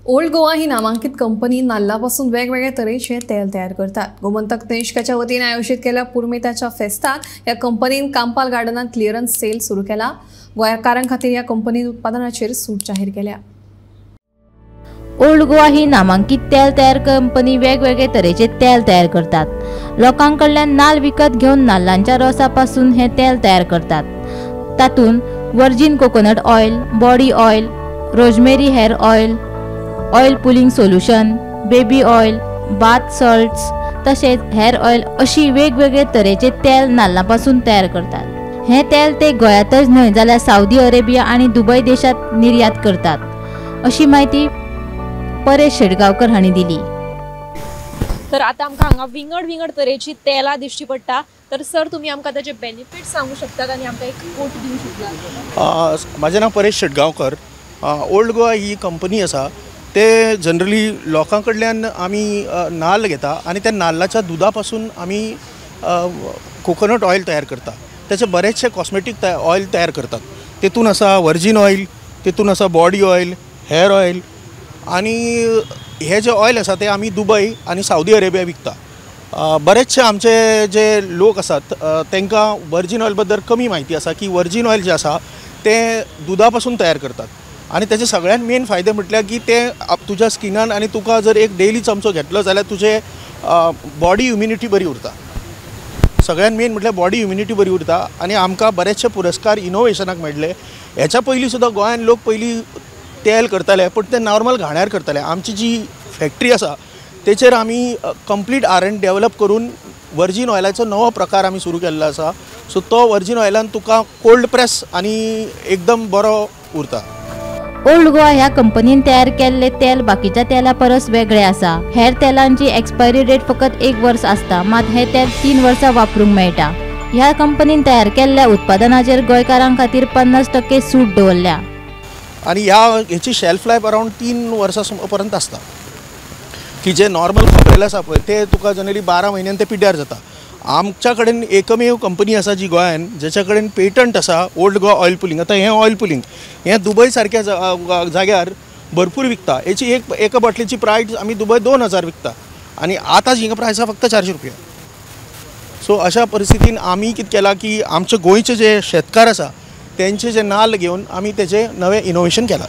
Old Goa ही नामांकित company नाल्लापासून वेगवेगळे तरेचे तेल तयार करतात। गोमंतक देशकाच्या वतीन आयोजित केल्या पुर्मेताच्या फेस्तात या कंपनीन कांपाल गार्डनात क्लिअरन्स सेल सुरू केला। गोंयकारां खातीर या कंपनीन उत्पादनाचेर सूट जाहीर केल्या। ओल्ड गोवा ही नामांकित तेल तयार कंपनी वेगवेगळे तरेचे तेल तयार करतात। लोकां कडल्यान नाल्ल विकत घेवन नाल्लांच्या रोसापासून हे तेल तयार करतात। तातूंत virgin coconut oil, body oil, rosemary hair oil, oil pulling solution, baby oil, bath salts तशेंच हेअर ऑयल अशी वेगवेगळे तरेचे तेल नाल्लापासून तयार करतात। हे तेल ते गोंयांतच न्हय जाल्यार सावदी अरेबिया आनी दुबय देशांत निर्यात करतात, अशी म्हायती परेश शेटगांवकर हांणी दिली। तर आता आमकां हांगा विंगड विंगड तरेची तेलां दिश्टी पडटा। तर सर, तुमी आमकां ताचे बेनिफिट सांगू शकतात आनी आमकां एक कोट दिवंक शकतात? म्हाजें नांव परेश शेटगांवकर। ओल्ड गोवा ही कंपनी आसा, ते जनरली लोकां कडल्यान आमी नाल्ल घेता आनी त्या नाल्लाच्या दुदा पासून आमी कोकोनट ऑयल तयार करता। त्याचे बरेचशे कॉस्मेटीक ऑयल तयार करतात। तेतून आसा वर्जीन ऑयल, तेतून आसा बॉडी ऑयल, हेअर ऑयल आनी हे जे ऑयल आसा ते आमी दुबय आनी सावदी अरेबिया विकता। बरेचशे आमचे जे लोक आसात तांकां वर्जीन ऑयल बद्दल कमी म्हायती आसा की वर्जीन ऑयल जे आसा ते दुदा पासून तयार करतात आनी तेजे सगळ्यात मेन फायदे म्हटल्यार की ते तुज्या स्किनान आनी तुका जर एक डेली चमचो घेतलो जाल्यार तुजे बॉडी इम्युनिटी बरी उरता। सगळ्यात मेन म्हटल्यार बॉडी इम्युनिटी बरी उरता आनी आमकां बरेचशे पुरस्कार इनोवेशनाक मेळ्ळे। हेच्या पयलीं सुद्दां गोंयान लोक पयलीं तेल करताले, पूण ते नॉर्मल घाण्यार करताले। आमची जी फॅक्टरी आसा तेचेर आमी कंप्लीट R&D develop करून वर्जीन ऑयलाचो नवो प्रकार आमी सुरू केल्लो आसा। सो तो वर्जीन ऑयलान तुका कोल्ड प्रेस आनी एकदम बरो उरता। ओल्ड गोवा ह्या कंपनीन तयार केल्ले तेल बाकीच्या तेला परस वेगळे आसा। हेर तेलांची एक्सपायरी डेट फकत 1 वर्स आसता, मात हे तेल 3 वर्सां वापरूंक मेळटा। ह्या कंपनीन तयार केल्ल्या उत्पादनाचेर गोंयकारां खातीर 50% सूट दवरल्या आनी ह्या हेची शेल्फ लायफ अरावंड 3 वर्सां पर्यंत आसता। की जे नॉर्मल खोबरेल आसा पळय ते तुका जनरली 12 म्हयन्यान ते पिड्ड्यार जाता। आमच्या कडेन एकमेव कंपनी आसा जी गोंयान जेच्या कडेन पेटंट आसा ओल्ड गोवा ऑयल पुलींग। आतां हें ऑयल पुलींग हें दुबय सारक्या जाग्यार भरपूर विकता। हेची एका बाटलीची प्रायस आमी दुबय 2000 विकता आनी आतां हिंगा प्रायस आसा फक्त 400 रुपया। सो अशा परिस्थितीन आमी कितें केलां की आमचे गोंयचे जे शेतकार आसा तेंचे जे नाल्ल घेवन आमी तेजें नवें इनोवेशन केलां।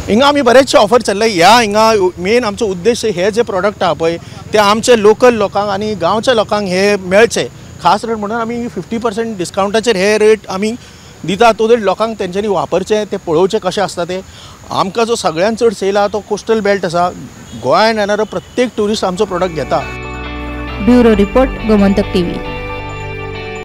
हिंगा आमी बरेचशे ऑफर चल्ले। ह्या हिंगा मेन आमचो उद्देश हे जे प्रोडक्ट आहा पळय ते आमचे लोकल लोकांक आनी गांवच्या लोकांक हे मेळचे खास रेट म्हणून आमी 50% डिस्कावंटाचेर हे रेट आमी दिता। तो रेट लोकांक तेंच्यांनी वापरचे, ते पळोवचे कशें आसता ते। आमकां जो सगळ्यान चड सेल आहा तो कोस्टल बेल्ट आसा। गोंयान येणारो प्रत्येक ट्युरिस्ट आमचो प्रोडक्ट घेता। Bureau report, Gomantak TV.